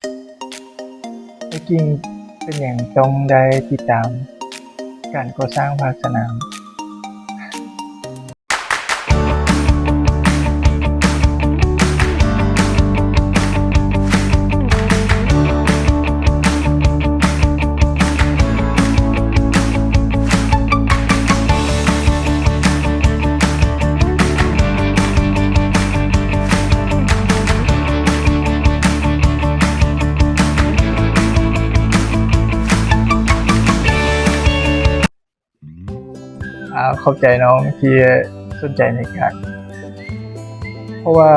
ອ້າຍກິ່ງເປັນຫຍັງຕ້ອງໄດ້ຕິດຕາມການກໍ່ສ້າງພາກສະໜາມ? ອາ ຂອບໃຈນ້ອງທີ່ສົນໃຈໃນການ ເພາະວ່າ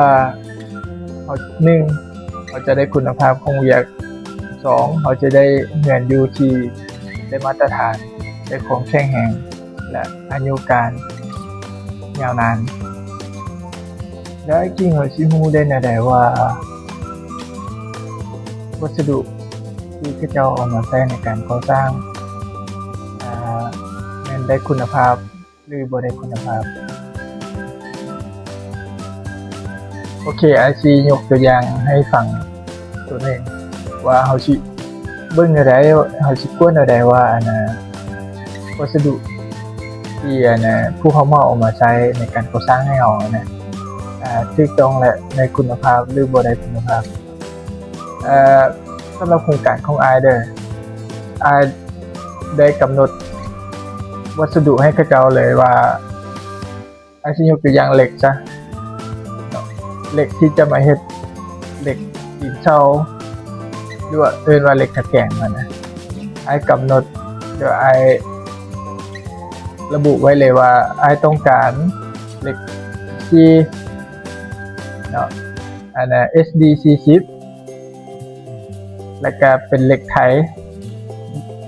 ເຮົາ ໜຶ່ງ ເຮົາຈະໄດ້ຄຸນນະພາບຂອງວຽກ, ສອງ ເຮົາຈະໄດ້ເຮືອນຢູ່ທີ່ໄດ້ມາດຕະຖານ, ໄດ້ຄວາມແຂງແຮງ ແລະ ອາຍຸການຍາວນານ. ແລ້ວອ້າຍກິ່ງເຮົາຊິຮູ້ໄດ້ແນວໃດວ່າ ວັດສະດຸທີ່ເຂົາເຈົ້າເອົາມາໃຊ້ໃນການກໍ່ສ້າງ ອາ ແມ່ນໄດ້ຄຸນນະພາບ ຫຼື ບໍ່ໄດ້ຄຸນນະພາບ? ໂອເຄ ອ້າຍຊິຍົກຕົວຢ່າງໃຫ້ຟັງໂຕໜຶ່ງ ວ່າເຮົາຊິເບິ່ງແນວໃດ, ເຮົາຊິກວດແນວໃດວ່າ ອັນນ່າ ວັດສະດຸທີ່ ອັນນ່າ ຜູ້ຮັບເໝົາເອົາມາໃຊ້ໃນການກໍ່ສ້າງໃຫ້ເຮົາ ອັນນ່າ ອາ ຖືກຕ້ອງ ແລະ ໄດ້ຄຸນນະພາບ ຫຼື ບໍ່ໄດ້ຄຸນນະພາບ. ເອີ ສຳລັບໂຄງການຂອງອ້າຍເດີ, ອ້າຍໄດ້ກຳນົດວັດສະດຸໃຫ້ເຂົາເຈົ້າເລີຍວ່າ ອ້າຍຊິຍົກຕົວຢ່າງເຫຼັກຊະເນາະ, ເຫຼັກທີ່ຈະມາເຮັດເຫຼັກຕີນເສົາ ຫຼືວ່າເອີ້ນວ່າເຫຼັກຕະແກງຫັ້ນນະ, ອ້າຍກຳນົດ ຫຼືວ່າອ້າຍລະບຸໄວ້ເລີຍວ່າ ອ້າຍຕ້ອງການເຫຼັກສີ່ເນາະ, ອັນນ່າ ເອສດີສີ່ສິບ ແລ້ວກະເປັນເຫຼັກໄທ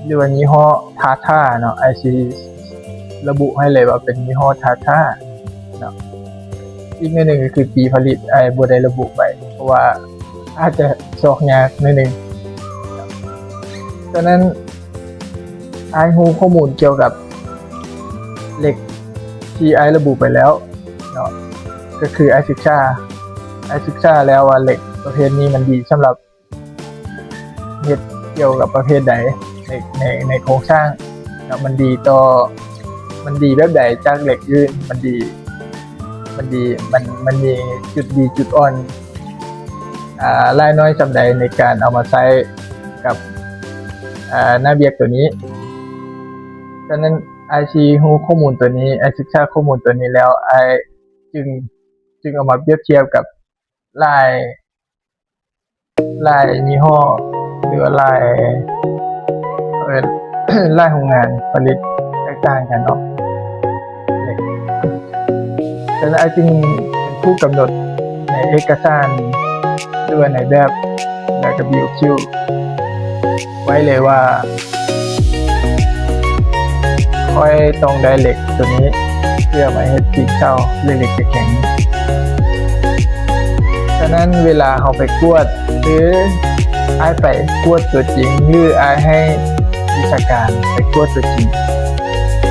ຫຼືວ່າຍີ່ຫໍ້ທາທາເນາະ, ອ້າຍຊິລະບຸໃຫ້ເລີຍວ່າເປັນຍີ່ຫໍ້ທາທາເນາະ. ອີກໜ້ອຍໜຶ່ງກໍຄືປີຜະລິດ ອ້າຍບໍ່ໄດ້ລະບຸໄວ້ ເພາະວ່າອາດຈະຊອກຍາກໜ້ອຍໜຶ່ງ. ສະນັ້ນ ອ້າຍຮູ້ຂໍ້ມູນກ່ຽວກັບເຫຼັກທີ່ອ້າຍລະບຸໄປແລ້ວເນາະ, ກໍຄືອ້າຍສຶກສາ, ອ້າຍສຶກສາແລ້ວວ່າເຫຼັກປະເພດນີ້ມັນດີສຳລັບ ເຮັດກ່ຽວກັບປະເພດໃດໃນ ໃນ ໃນໂຄງສ້າງເນາະ, ມັນດີຕໍ່ ມັນດີແບບໃດຈາກເຫຼັກອື່ນ, ມັນດີ ມັນດີ ມັນ ມັນມີຈຸດດີຈຸດອ່ອນ ອາ ຫຼາຍໜ້ອຍສ່ຳໃດໃນການເອົາມາໃຊ້ກັບ ອາ ໜ້າວຽກໂຕນີ້. ສະນັ້ນ ອ້າຍຊິຮູ້ຂໍ້ມູນໂຕນີ້, ອ້າຍສຶກສາຂໍ້ມູນໂຕນີ້ແລ້ວ ອ້າຍຈຶ່ງ ຈຶ່ງເອົາມາປຽບທຽບກັບ ຫຼາຍ ຫຼາຍຍີ່ຫໍ້ ຫຼືວ່າຫຼາຍ ເອີ້ນ ຫຼາຍໂຮງງານຜະລິດແຕກຕ່າງກັນເນາະ. ສະນັ້ນ ອ້າຍຈຶ່ງເປັນຜູ້ກຳນົດໃນເອກະສານ ຫຼືວ່າໃນແບບ ແລ້ວກໍບີໂອຄິວ ໄວ້ເລີຍວ່າ ຂ້ອຍຕ້ອງໄດ້ເຫຼັກໂຕນີ້ເພື່ອມາເຮັດຕີນເສົາ ຫຼື ເຫຼັກຕະແກງ. ສະນັ້ນເວລາເຮົາໄປກວດ ຫຼື ອ້າຍໄປກວດຕົວຈິງ ຫຼື ອ້າຍໃຫ້ວິຊາການໄປກວດຕົວຈິງ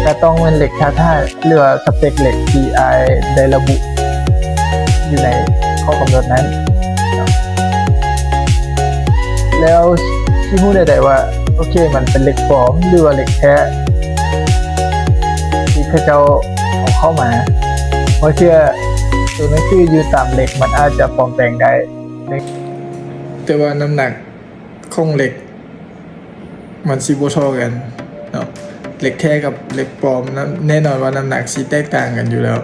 ກະຕ້ອງແມ່ນເຫຼັກທ່າທາງ ຫຼືວ່າສະເປັກເຫຼັກທີ່ອ້າຍໄດ້ລະບຸຢູ່ໃນຂໍ້ກຳນົດນັ້ນເນາະ. ແລ້ວຊິຮູ້ໄດ້ໃດວ່າ ໂອເຄ ມັນເປັນເຫຼັກປອມ ຫຼືວ່າເຫຼັກແທ້ ທີ່ເຂົາເຈົ້າເອົາເຂົ້າມາ? ບາງເທື່ອໂຕໜັງສືຢູ່ຕາມເຫຼັກ ມັນອາດຈະປອມແປງໄດ້ ແຕ່ວ່ານ້ຳໜັກ ຂອງເຫຼັກມັນຊິບໍ່ທໍ່ກັນເນາະ, ເຫຼັກແທ້ກັບເຫຼັກປອມນັ້ນ ແນ່ນອນວ່ານ້ຳໜັກຊິແຕກຕ່າງກັນຢູ່ແລ້ວ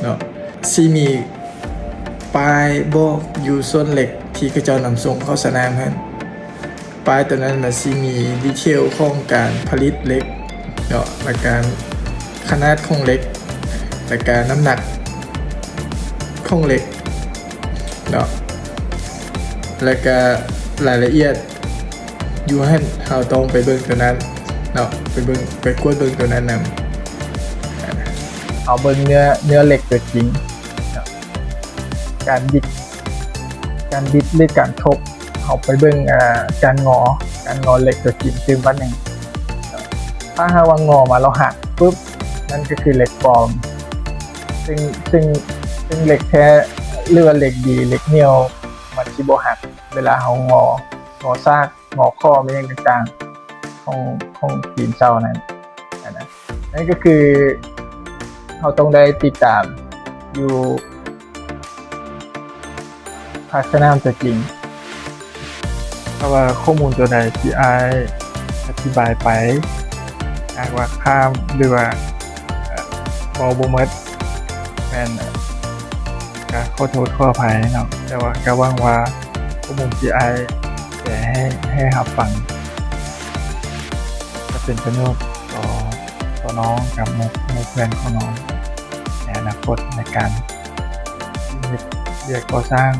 ເນາະ. ຊິມີປ້າຍບອກຢູ່ສ່ວນເຫຼັກທີ່ເຂົາເຈົ້ານຳສົ່ງເຂົ້າສະໜາມຫັ້ນ, ປ້າຍໂຕນັ້ນມັນຊິມີດີເທວຂອງການຜະລິດເຫຼັກເນາະ ແລະ ການຂະໜາດຂອງເຫຼັກ ແລະ ການນ້ຳໜັກຂອງເຫຼັກ ເນາະ ແລ້ວກະລາຍລະອຽດຢູ່ຫັ້ນ ເຮົາຕ້ອງໄປເບິ່ງຕົວນັ້ນເນາະ, ໄປເບິ່ງ ໄປກວດເບິ່ງຕົວນັ້ນນຳ. ເຮົາເບິ່ງເນື້ອ ເນື້ອເຫຼັກຕົວຈິງເນາະ, ການບິດ ການບິດ ຫຼື ການທົບ ເຮົາໄປເບິ່ງ ເອີ ການງໍ ການງໍເຫຼັກຕົວຈິງຕື່ມບາດໜຶ່ງ. ຖ້າຫາກວ່າງໍມາແລ້ວຫັກປຶບ ນັ້ນກໍຄືເຫຼັກປອມ, ເຊິ່ງ ເຊິ່ງ ເຊິ່ງເຫຼັກແທ້ ຫຼືວ່າເຫຼັກດີ ເຫຼັກໜຽວ ມັນຊິບໍ່ຫັກເວລາເຮົາງໍ. ງໍຊາກ ງໍຂໍ້ ແມ່ນຫຍັງຕ່າງໆ ຂອງ ຂອງຕີນເສົານັ້ນນະ. ນັ້ນກໍຄືເຮົາຕ້ອງໄດ້ຕິດຕາມຢູ່ພາກສະໜາມຕົວຈິງ. ຖ້າວ່າຂໍ້ມູນຕົວໃດທີ່ອ້າຍອະທິບາຍໄປ ຫາກວ່າຂ້າມ ຫຼືວ່າ ເອີ ເວົ້າບໍ່ໝົດ ແມ່ນ ກະຂໍໂທດຂໍອະໄພເນາະ, ແຕ່ວ່າກະຫວັງວ່າຂໍ້ມູນທີ່ອ້າຍແຊໃຫ້ ໃຫ້ຮັບຟັງ ຈະເປັນປະໂຫຍດຕໍ່ ຕໍ່ນ້ອງກັບໝູ່ ໝູ່ເພື່ອນຂອງນ້ອງໃນອະນາຄົດ ໃນການເຮັດວຽກກໍ່ສ້າງ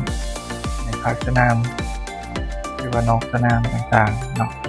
ໃນພາກສະໜາມ ຫຼືວ່ານອກສະໜາມຕ່າງໆເນາະ.